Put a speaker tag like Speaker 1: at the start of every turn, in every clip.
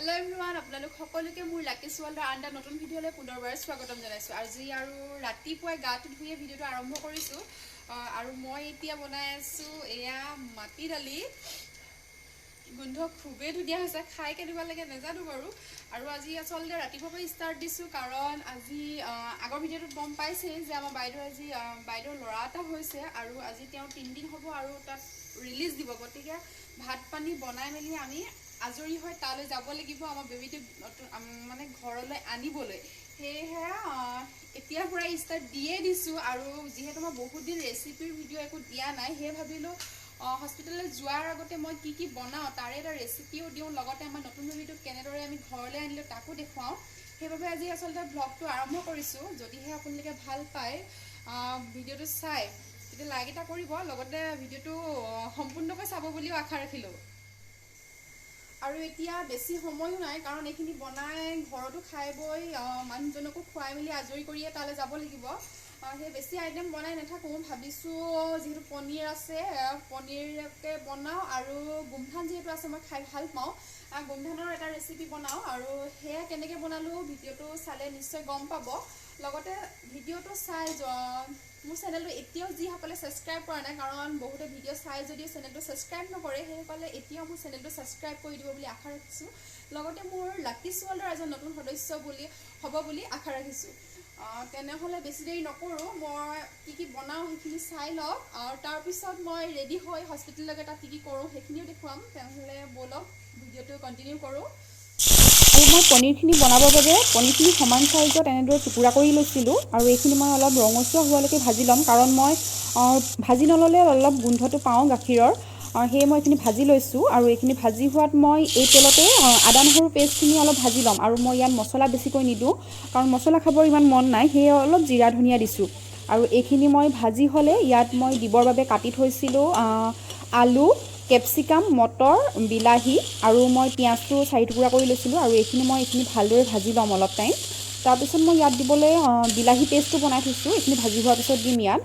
Speaker 1: Hello' everyone, আপোনালোক সকলোকে মোৰ লাকিছ ৱৰ্ল্ডৰ আন এটা নতুন ভিডিঅ'লৈ পুনৰবাৰ স্বাগতম জনাইছোঁ। আজি আৰু ৰাতিপুৱাই গাটো ধুয়ে ভিডিঅ'টো আৰম্ভ কৰিছোঁ আৰু মই এতিয়া বনাই আছোঁ এয়া মাটি দালি। গোন্ধ খুবেই ধুনীয়া হৈছে, খাই কেনেকুৱা লাগে নাজানো বাৰু। আৰু আজি আচলতে ৰাতিপুৱাৰ পৰা ষ্টাৰ্ট দিছোঁ, কাৰণ আজি আগৰ ভিডিঅ'টোত গম পাইছেই যে আমাৰ বাইদেউ আজি বাইদেউৰ ল'ৰা এটা হৈছে আৰু আজি তেওঁ 3 দিন হ'ব আৰু তাত ৰিলিজ দিব। গতিকে ভাত পানী বনাই মেলি আমি আজৰি হৈ তালৈ যাব লাগিব আমাৰ বেবীটোক নতুন মানে ঘৰলৈ আনিবলৈ। সেয়েহে এতিয়াৰ পৰাই ষ্টাৰ্ট দিয়ে দিছোঁ। আৰু যিহেতু মই বহুত দিন ৰেচিপিৰ ভিডিঅ' একো দিয়া নাই, সেয়ে ভাবিলোঁ হস্পিটেললৈ যোৱাৰ আগতে মই কি কি বনাওঁ তাৰে এটা ৰেচিপিও দিওঁ, লগতে আমাৰ নতুন বেবীটোক কেনেদৰে আমি ঘৰলৈ আনিলোঁ তাকো দেখুৱাওঁ। সেইবাবে আজি আচলতে ভ্লগটো আৰম্ভ কৰিছোঁ। যদিহে আপোনালোকে ভাল পায় ভিডিঅ'টো চাই তেতিয়া লাইক এটা কৰিব, লগতে ভিডিঅ'টো সম্পূৰ্ণকৈ চাব বুলিও আশা ৰাখিলোঁ। আৰু এতিয়া বেছি সময়ো নাই, কাৰণ এইখিনি বনাই ঘৰতো খাই বৈ মানুহজনকো খুৱাই মেলি আজৰি কৰিয়ে তালৈ যাব লাগিব। সেই বেছি আইটেম বনাই নাথাকোঁ, ভাবিছোঁ যিহেতু পনীৰ আছে পনীৰকে বনাওঁ আৰু গোমধান যিহেতু আছে মই খাই ভাল পাওঁ, গোমধানৰ এটা ৰেচিপি বনাওঁ। আৰু সেয়া কেনেকৈ বনালোঁ ভিডিঅ'টো চালে নিশ্চয় গম পাব। লগতে ভিডিঅ'টো চাই মোৰ চেনেলটো এতিয়াও যিসকলে ছাবস্ক্ৰাইব কৰা নাই, কাৰণ বহুতে ভিডিঅ' চাই যদিও চেনেলটো ছাবস্ক্ৰাইব নকৰে, সেইসকলে এতিয়াও মোৰ চেনেলটো ছাবস্ক্ৰাইব কৰি দিব বুলি আশা ৰাখিছোঁ। লগতে মোৰ লাকিছ ৱৰ্ল্ডৰ এজন নতুন সদস্য বুলি হ'ব বুলি আশা ৰাখিছোঁ। তেনেহ'লে বেছি দেৰি নকৰোঁ, মই কি কি বনাওঁ সেইখিনি চাই লওক আৰু তাৰপিছত মই ৰেডি হৈ হস্পিটেললৈকে তাত কি কি কৰোঁ সেইখিনিও দেখুৱাম। তেনেহ'লে ব'লক ভিডিঅ'টো কণ্টিনিউ কৰোঁ।
Speaker 2: আৰু মই পনীৰখিনি বনাবৰ বাবে পনীৰখিনি সমান চাইজত এনেদৰে টুকুৰা কৰি লৈছিলোঁ আৰু এইখিনি মই অলপ ৰঙচুৱা হোৱালৈকে ভাজি ল'ম, কাৰণ মই ভাজি নল'লে অলপ গোন্ধটো পাওঁ গাখীৰৰ। সেয়ে মই এইখিনি ভাজি লৈছোঁ। আৰু এইখিনি ভাজি হোৱাত মই এই তেলতে আদা নহৰু পেষ্টখিনি অলপ ভাজি ল'ম। আৰু মই ইয়াত মছলা বেছিকৈ নিদিওঁ, কাৰণ মছলা খাবৰ ইমান মন নাই, সেয়ে অলপ জিৰা ধনিয়া দিছোঁ। আৰু এইখিনি মই ভাজি হ'লে ইয়াত মই দিবৰ বাবে কাটি থৈছিলোঁ আলু, কেপচিকাম, মটৰ, বিলাহী আৰু মই পিঁয়াজটো 4 টুকুৰা কৰি লৈছিলোঁ। আৰু এইখিনি মই ভালদৰে ভাজি ল'ম অলপ টাইম। তাৰপিছত মই ইয়াত দিবলৈ বিলাহী পেষ্টটো বনাই থৈছোঁ, এইখিনি ভাজি হোৱাৰ পিছত দিম ইয়াত।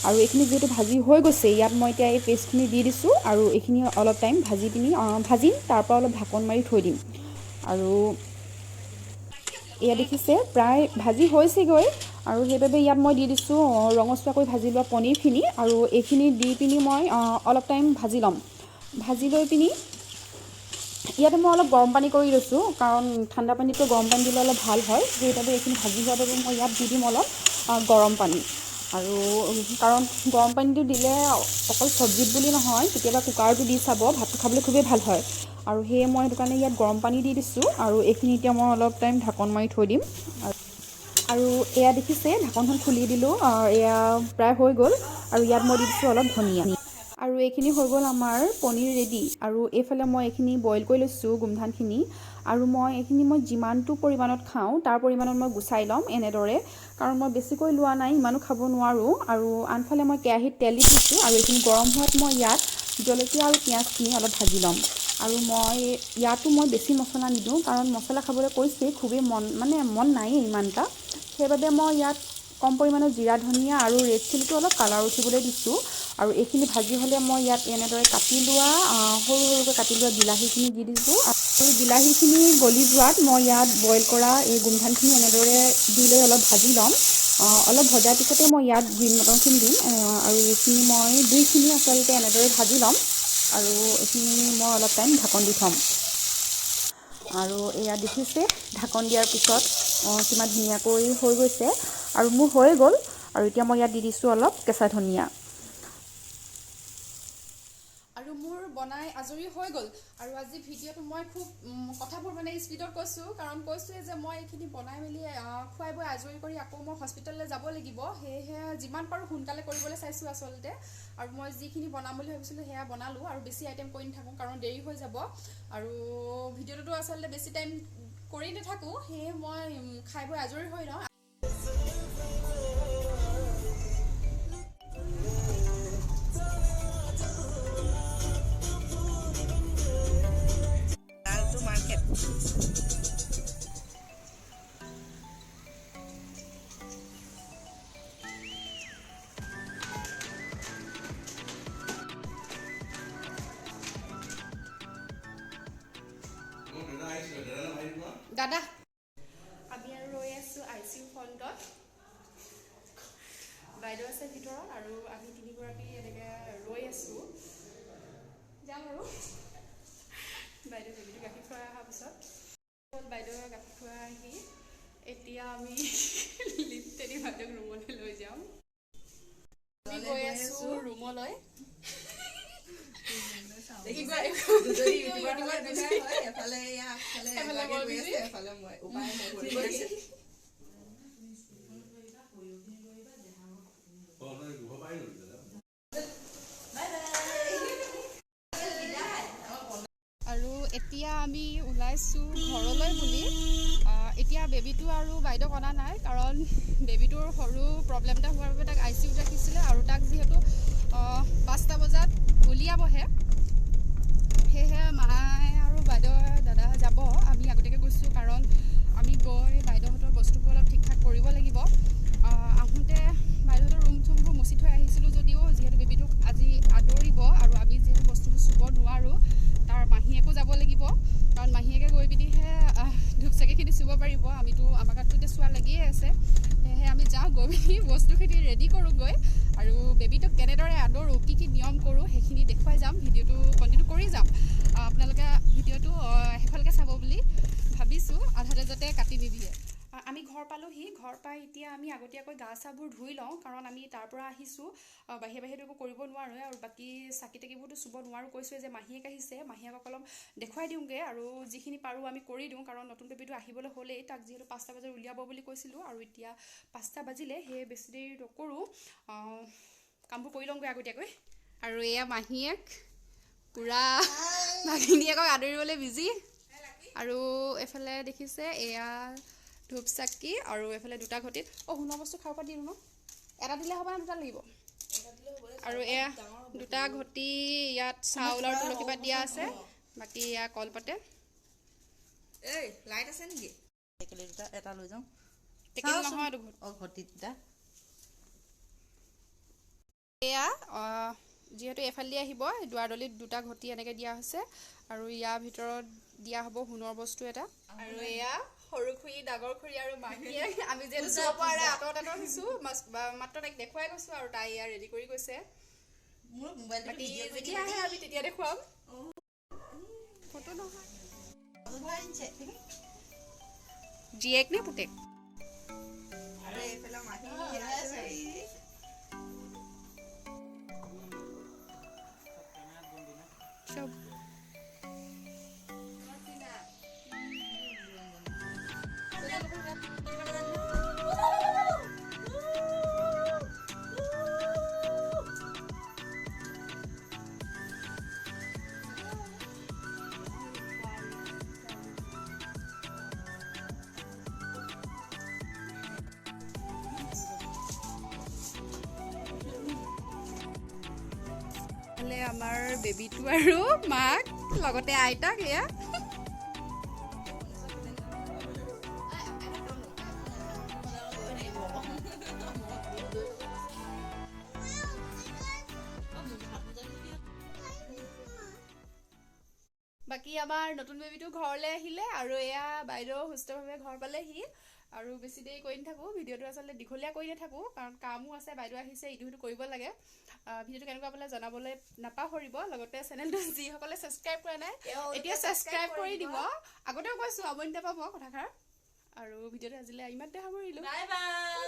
Speaker 2: আৰু এইখিনি যিহেতু ভাজি হৈ গৈছে, ইয়াত মই এতিয়া এই পেষ্টখিনি দি দিছোঁ আৰু এইখিনি অলপ টাইম ভাজি পিনি ভাজিম, তাৰপৰা অলপ ঢাকন মাৰি থৈ দিম। আৰু এয়া দেখিছে প্ৰায় ভাজি হৈছেগৈ। আৰু সেইবাবে ইয়াত মই দি দিছোঁ ৰঙচুৱাকৈ ভাজি লোৱা পনীৰখিনি। আৰু এইখিনি দি পিনি মই অলপ টাইম ভাজি ল'ম। ভাজি লৈ পিনি ইয়াতে মই অলপ গৰম পানী কৰি লৈছোঁ, কাৰণ ঠাণ্ডা পানীতকৈ গৰম পানী দিলে অলপ ভাল হয়। সেইবাবে এইখিনি ভাজি হোৱাৰ বাবে মই ইয়াত দি দিম অলপ গৰম পানী। আৰু কাৰণ গৰম পানীটো দিলে অকল চব্জিত বুলি নহয়, কেতিয়াবা কুকাৰতো দি চাব, ভাতটো খাবলৈ খুবেই ভাল হয়। আৰু সেয়ে মই সেইটো কাৰণে ইয়াত গৰম পানী দি দিছোঁ। আৰু এইখিনি এতিয়া মই অলপ টাইম ঢাকন মাৰি থৈ দিম। আৰু এয়া দেখিছে ঢাকনখন খুলি দিলোঁ, এয়া প্ৰায় হৈ গ'ল। আৰু ইয়াত মই দি দিছোঁ অলপ ধনিয়া। আৰু এইখিনি হৈ গ'ল আমাৰ পনীৰ ৰেডি। আৰু এইফালে মই এইখিনি বইল কৰি লৈছোঁ গোমধানখিনি। আৰু মই এইখিনি মই যিমানটো পৰিমাণত খাওঁ তাৰ পৰিমাণত মই গুচাই ল'ম এনেদৰে, কাৰণ মই বেছিকৈ লোৱা নাই, ইমানো খাব নোৱাৰোঁ। আৰু আনফালে মই কেৰাহীত তেল দি থৈছোঁ আৰু এইখিনি গৰম হোৱাত মই ইয়াত জলকীয়া আৰু পিঁয়াজখিনি অলপ ভাজি ল'ম। আৰু মই ইয়াতো মই বেছি মছলা নিদিওঁ, কাৰণ মছলা খাবলৈ কৈছোঁৱেই খুবেই মন মানে মন নায়েই ইমান এটা। সেইবাবে মই ইয়াত কম পৰিমাণৰ জিৰা ধনিয়া আৰু ৰেড চিলিটো অলপ কালাৰ উঠিবলৈ দিছোঁ। আৰু এইখিনি ভাজি হ'লে মই ইয়াত এনেদৰে কাটি লোৱা সৰু সৰুকৈ কাটি লোৱা বিলাহীখিনি দি দিছোঁ। আৰু বিলাহীখিনি গলি যোৱাত মই ইয়াত বইল কৰা এই গোমধানখিনি এনেদৰে দি লৈ অলপ ভাজি ল'ম। অলপ ভজাৰ পিছতে মই ইয়াত গ্ৰীণ মটৰখিনি দিম। আৰু এইখিনি মই দুইখিনি আচলতে এনেদৰে ভাজি ল'ম। আৰু এইখিনি মই অলপ টাইম ঢাকন দি থ'ম। আৰু এয়া দেখিছে ঢাকন দিয়াৰ পিছত কিমান ধুনীয়াকৈ হৈ গৈছে আৰু মোৰ হৈ গ'ল। আৰু এতিয়া মই ইয়াত দি দিছোঁ অলপ কেঁচা ধনিয়া।
Speaker 1: আৰু মোৰ বনাই আজৰি হৈ গ'ল। আৰু আজি ভিডিঅ'টো মই খুব কথাবোৰ মানে স্পীডত কৈছোঁ, কাৰণ কৈছোঁৱে যে মই এইখিনি বনাই মেলি খুৱাই বৈ আজৰি কৰি আকৌ মই হস্পিটেললৈ যাব লাগিব। সেয়েহে যিমান পাৰোঁ সোনকালে কৰিবলৈ চাইছোঁ আচলতে। আৰু মই যিখিনি বনাম বুলি ভাবিছিলোঁ সেয়া বনালোঁ, আৰু বেছি আইটেম কৰি নাথাকোঁ কাৰণ দেৰি হৈ যাব। আৰু ভিডিঅ'টোতো আচলতে বেছি টাইম কৰি নাথাকোঁ, সেয়ে মই খাই বৈ আজৰি হৈ লওঁ।
Speaker 3: দাদা আহিছিল।
Speaker 1: দাদা। আমি আৰু ৰৈ আছোঁ ICU ফ্ৰণ্টত। বাইদেউ আছে ভিতৰত আৰু আমি তিনিগৰাকী এনেকৈ ৰৈ আছোঁ। যাম আৰু বাইদেউ বেবীটো গাখীৰ খুৱাই অহাৰ পিছত। বাইদেৱে গাখীৰ খুৱাই আহি এতিয়া আমি লিফ্টেদি বাইদেউক ৰুমলৈ লৈ যাম। আমি গৈ আছোঁ ৰুমলৈ।
Speaker 3: দুজনী ইউটিউবাৰ হ'লে এনেকুৱাই হয়, এফালে এয়া আগফালে
Speaker 1: এফালে
Speaker 3: এগৰাকী
Speaker 1: মই
Speaker 3: গৈ
Speaker 1: busy।
Speaker 3: আছে, এফালে মই উপায় নাই কৰি গৈছে।
Speaker 1: আৰু এতিয়া আমি ওলাইছোঁ ঘৰলৈ বুলি। এতিয়া বেবীটো আৰু বাইদেউক অনা নাই, কাৰণ বেবীটোৰ সৰু প্ৰব্লেম এটা হোৱাৰ বাবে তাক ICUত ৰাখিছিলে আৰু তাক যিহেতু 5টা বজাত উলিয়াবহে, সেয়েহে মায়ে আৰু বাইদেউ দাদা যাব। আমি আগতীয়াকৈ গৈছোঁ, কাৰণ আমি গৈ বাইদেউহঁতৰ বস্তুবোৰ অলপ ঠিক ঠাক কৰিব লাগিব। আহোঁতে বাইদেউহঁতৰ ৰুম চুমবোৰ মুচি থৈ আহিছিলোঁ যদিও যিহেতু বেবীটোক আজি আদৰিব আৰু আমি যিহেতু বস্তুবোৰ চুব নোৱাৰোঁ, তাৰ মাহীয়েকো যাব লাগিব, কাৰণ মাহীয়েকে গৈ পিনিহে ধূপ চাকিখিনি চুব পাৰিব। আমিতো আমাৰ গাততো এতিয়া চোৱা লাগিয়ে আছে। সেয়েহে আমি যাওঁ, গৈ পিনি বস্তুখিনি ৰেডি কৰোঁগৈ আৰু বেবীটোক কেনেদৰে আদৰোঁ, কি কি নিয়ম কৰোঁ সেইখিনি দেখুৱাই যাম। ভিডিঅ'টো কণ্টিনিউ কৰি যাম। আপোনালোকে ভিডিঅ'টো শেষলৈকে চাব বুলি ভাবিছোঁ, আধাতে যাতে কাটি নিদিয়ে। আমি ঘৰ পালোহি। ঘৰ পাই এতিয়া আমি আগতীয়াকৈ গা চাবোৰ ধুই লওঁ, কাৰণ আমি তাৰ পৰা আহিছোঁ, বাহিৰে বাহিৰেতো একো কৰিব নোৱাৰোঁ আৰু বাকী চাকি তাকিবোৰতো চুব নোৱাৰোঁ। কৈছোঁৱে যে মাহীয়েক আহিছে, মাহীয়েকক অলপ দেখুৱাই দিওঁগৈ আৰু যিখিনি পাৰোঁ আমি কৰি দিওঁ, কাৰণ নতুন বেবীটো আহিবলৈ হ'লেই তাক যিহেতু 5টা বজাত উলিয়াব বুলি কৈছিলোঁ আৰু এতিয়া 5টা বাজিলে, সেয়ে বেছি দেৰি নকৰোঁ, কামবোৰ কৰি লওঁগৈ আগতীয়াকৈ। আৰু এয়া মাহীয়েক পূৰা ভাগিনীয়েকক আদৰিবলৈ বিজি। আৰু এইফালে দেখিছে এয়া ধূপ চাকি আৰু এইফালে দুটা ঘটিত সোণৰ বস্তু খাব পৰা দিলোঁ ন, এটা দিলে হ'ব নে দুটা লাগিব? আৰু এয়া দুটা ঘটি ইয়াত চাউল আৰু তুলসী পাত দিয়া আছে, বাকী এয়া কলপাতে।
Speaker 3: এই লাইট আছে নেকি? টেকেলি দুটা এটা লৈ যাওঁ।
Speaker 1: টেকেলি নহয় এইটো ঘট।
Speaker 3: ঘটি দুটা।
Speaker 1: এয়া যিহেতু এইফালেদি আহিব, দুৱাৰডলিত দুটা ঘটি এনেকৈ দিয়া হৈছে আৰু ইয়াৰ ভিতৰত দিয়া হ'ব সোণৰ বস্তু এটা। আৰু এয়া সৰু খুৰী, ডাঙৰ খুৰী আৰু মাহীয়ে আমি যিহেতু চুব পৰা নাই, আঁতৰত আঁতৰত হৈছোঁ, মাত্ৰ তাইক দেখুৱাই গৈছোঁ আৰু তাই এয়া ৰেডি কৰি গৈছে।
Speaker 3: মোৰ মোবাইলটো
Speaker 1: বাকী
Speaker 3: ভিডিঅ' কৰি
Speaker 1: যেতিয়া আহে আমি তেতিয়া দেখুৱাম। ফটো নহয়, জীয়েক নে পুতেক?
Speaker 3: আৰু এইফালে মাহী আছে।
Speaker 1: চব আমাৰ বেবীটো আৰু মাক লগতে আইতাক এয়া। বাকী আমাৰ নতুন বেবীটো ঘৰলৈ আহিলে আৰু এয়া বাইদেউ সুস্থভাৱে ঘৰ পালেহি। আৰু বেছি দেৰি কৰি নাথাকোঁ, ভিডিঅ'টো আচলতে দীঘলীয়া কৰি নাথাকোঁ, কাৰণ কামো আছে, বাইদেউ আহিছে, ইটো সিটো কৰিব লাগে। ভিডিঅ'টো কেনেকুৱা পালে জনাবলৈ নাপাহৰিব। লগতে চেনেলটো যিসকলে ছাবস্ক্ৰাইব কৰা নাই এতিয়া ছাবস্ক্ৰাইব কৰি দিব। আগতেও কৈছোঁ, আমনি নাপাব কথাষাৰ। আৰু ভিডিঅ'টো আজিলৈ ইমানতে সামৰিলোঁ।
Speaker 3: Bye bye.